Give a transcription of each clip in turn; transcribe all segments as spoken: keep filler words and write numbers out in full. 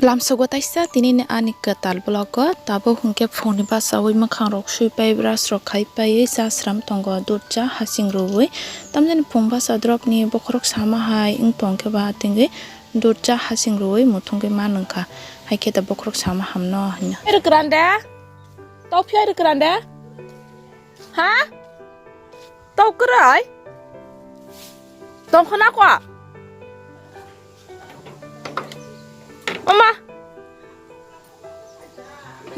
Lamsogo taisa tini ni ani kwtal vlog o, tabuk hwnkhe phone ni bachaui mwkhang rok sui pai, brush rok khai pai, cha sram tongo, dudh cha hasing rwui. Tamjani phung bacha drop ni bokhorok sama hai wng tong khe ba tingwi dudh cha hasing rwui muthungwi ma nung kha. Hai khe da bokhorok sama hamno hwnwi. Ere kwran de? Tophi ere kwran de? Ha? Tau kwrwi? Tongkhona kwa? Mama.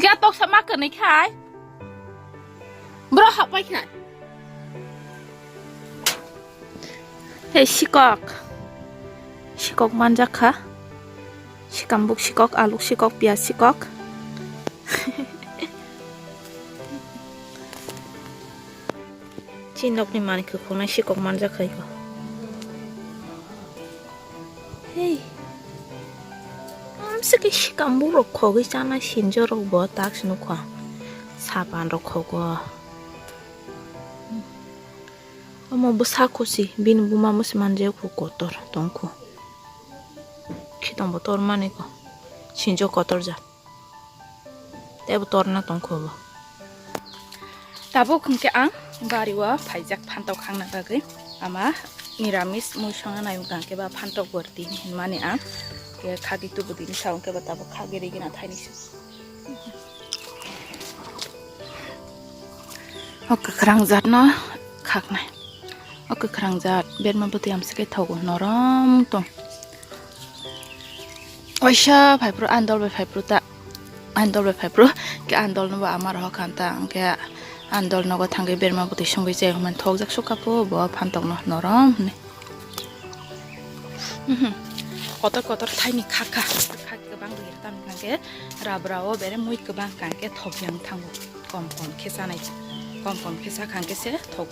Ga tok sama kwrwi khai. Bro hapai khai. Hei sikok. Sikok manjak kha. Sikambuk sikok, aluk sikok, piyaj sikok. Chini nokni manwi kwkhwrang sikok manjak kha iko. Hei. Amswkhe sikambuk rok khogwi chanai sinjo rok bo tak se nukha. Sapan rok khogo. Omo bwsa khusi bini buma mwswi manjak khu kotor tongkhu. Khitong bo tor manwi ko. Sinjo kotor ja. Tei bo torna tongkhu bo. Tabuk hwnkhe ang bari o phaijak phantok khangna bagwi. Ama niramis mui songna nai wngkha hwnkhe ba phantok borti hinmani ang. Khe khagwi tubu dini sa wngkhe ba tabuk khagwi rigina thaini se. O kwkhwrang jat no khaknai. O kwkhwrang jat berma bwtwi amswkhe thogo norom tong. Waisa phaiphru ani dol bai phaiphru ta. Ani dol bai phaiphru khe ani dol no bo ama rohor kha ta, hwnkhe ani dol nogo thangwi berma bwtwi songwi chai hwnmani thokjak sukha po bo phantok no norom hwnwi. Mhm. Kotor kotor thaini khakha. Khak kwbang rwgir tam hwnkhe rabra o bere mui kwbang kha hwnkhe thok yang thango. Kom kom khe chanai. Kom kom khe chakha hwnkhe se thok.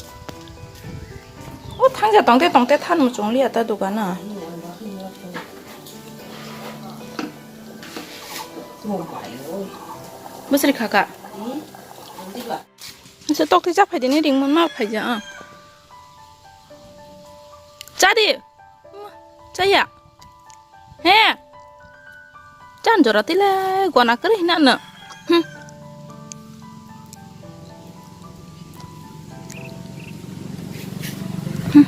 O thangja tongte tongte than muchung liya ta dogana. Bwswri khakha. Nse tok twi cha phai dini ring mon ma phai ja ang. Cha di. Chaya. He. Chan jora tile gona kwrwi hina no. Hmm. Hmm.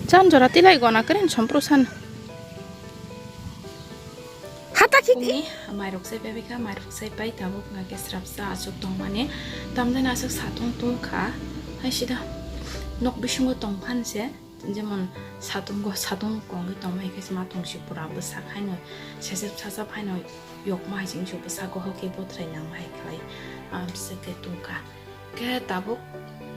Chan jora tile gona kwrwi sompru san. Hata khiki. Mairok sai pai bikha, mairok sai pai tabuk hwnkhe srapsa aswk tongmani. Tamjani aswk satung tungkha. Hai sida nok bisingo tongphan se. Jemon satung go, satung kongwi tongmai khe ma tongsi pura bwsak haino sesep sasap haino yokma hai sing su bwsago hoke bothrai nangma hai khlai, ah, bwswk khe tungkha. Khe tabuk,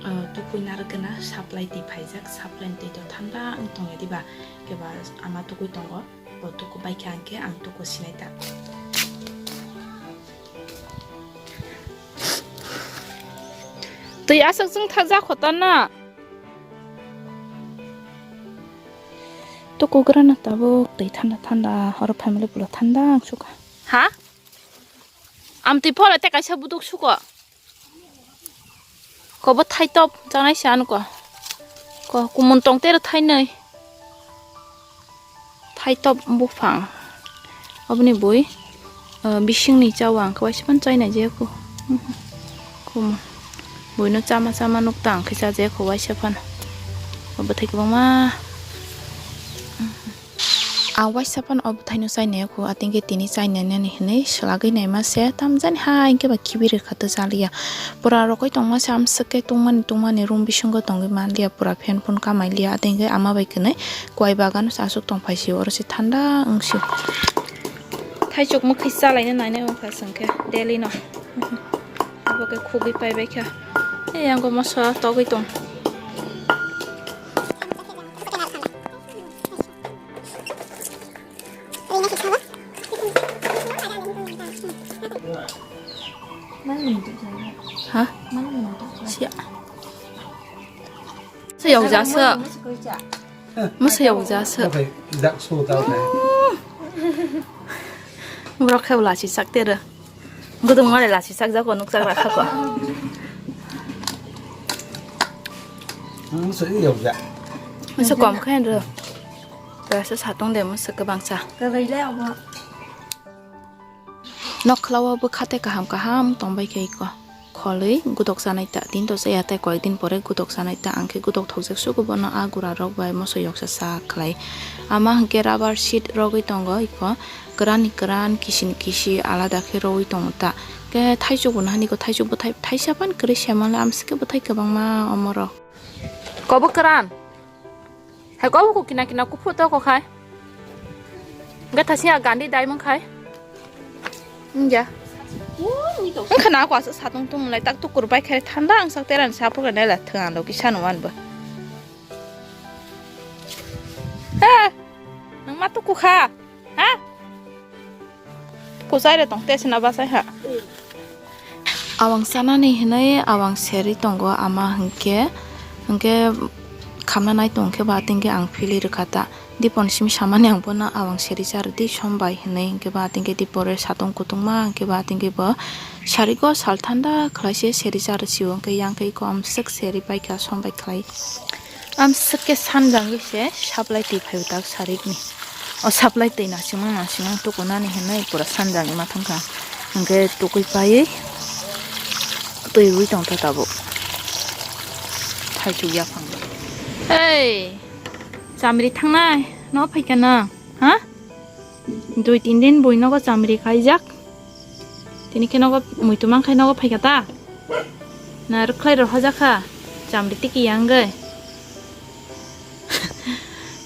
ah, tukui narwkna supply twi phaijak, supply twi to thanda wng tongya diba, khe ba ama tukui tongo, bo tuku bai khe ang khe ang tuku sinai ta. Twi aswk chwng thajak khotana. Tukugrana tabuk twi thanda thanda, oro family pulo thanda ang sukha. Ha? Amtwi phole te kaisa buduk suko. Kobo thaitop chanai se ano ko. Ko kumun tong tero thainwi. Thaitop buphang. Oboni bui, ah, bisingni chawa ang khe waisa phano chainai je ko. Kumun. Buino chama chama nukta ang khe chaje ko waisa phano. Bwthai kwbangma. Ang waisa phano o bwthaino chainai kho, ating khe tini chainai nani hinwi swlagwi naima se, tamjani ha hinkhe ba khibi rwkha twi chaliya. Pura rokoi tongma se amswk khe tungmani tungmani room bisingo tongwi manliya, pura fan phone kamai liya, ating khe ama bai kwnwi kwai bagano se aswk tongphai sio, oro se thanda wng sio. Thaichuk mwkhwi chalaina nainai wngkha chwng khe daily no. Abo khe khugwi paibai kha. Ei, yango moso togwi tong. Ha? Siya. Siya ujasa. Masa ya ujasa. Dak so tau na. Borok khe lachi sak tere. Gudung mare lachi sak jako nuk sak rakha ko. Masa ya uja. Masa kom khe ro. Rasa satung de masa kwbangsa. Kwrwi le abo. Nokhla o bwkha tei kaham kaham tongbai khe iko. Kholwi godok chanai ta, tini to chaya tei koyek din pore godok chanai ta, ang khe godok thokjak sugo bono a gura rok bai moso yoksa sa khlai. Ama hwnkhe rubber sheet rogwi tongo iko, kwran ni kwran, kisi ni kisi alada khe rogwi tongo ta. Khe thaichuk bo nahani ko, thaichuk bwthai thaisa phan kwrwi se manle, amsike bwthai kwbangma omorok. Kobo kwran. Hai kok kok kina kina kuphur to kok hai. Hwnkhe thasi a gandi dai mung khai. Wngya. Wngkha na ko aswk satung tung lai tak tukur bai khai thanda ang sak teran sa program nai la thang ando kisa no wan bo. He. Nang ma tuku kha. Ha? Kuchai re tong te sina basai ha. Awang sanani hinui awang seri tongo ama hwnkhe, hwnkhe khamna nai tong khe ba tingkhe ang philwi rwkha ta. Dipon simi samani ang bono awang seri charwdi som bai hinui hwnkhe ba tingkhe dipore satung kutungma hwnkhe ba tingkhe bo sarigo sal thanda khlaise seri charwsio hwnkhe yang khe iko amswk seri paikha som bai khlai. Amswk khe sanjangwi se supply twi phaio tak sarikni. O supply twi nasimang nasimang tukunani hinui pura sanjangwi ma thangkha. Hwnkhe tukui paiwi twi rwi tongkha tabuk. Thaichuk yaphang. Hey, chamri thangnai, no phaikha nang, ha? Dui tin din bui nogo chamri khaijak. Tini khe nogo muitu mang khai nogo phaikha ta? Na rwkhlai rw hojakha chamri tiki yangwi.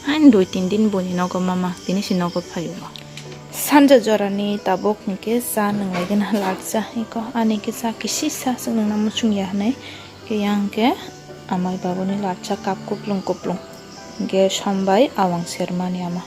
Hain dui tin din bui nogo mama tini si nogo phaio. Sanja jorani tabuk hwnkhe cha nwnglai gana lakcha iko ani khe cha kisi sa swk nwngna muchung ya hwnwi khe yang khe amai babuni lakcha kap kuplung kuplung hwnkhe sombai awang sermani ama.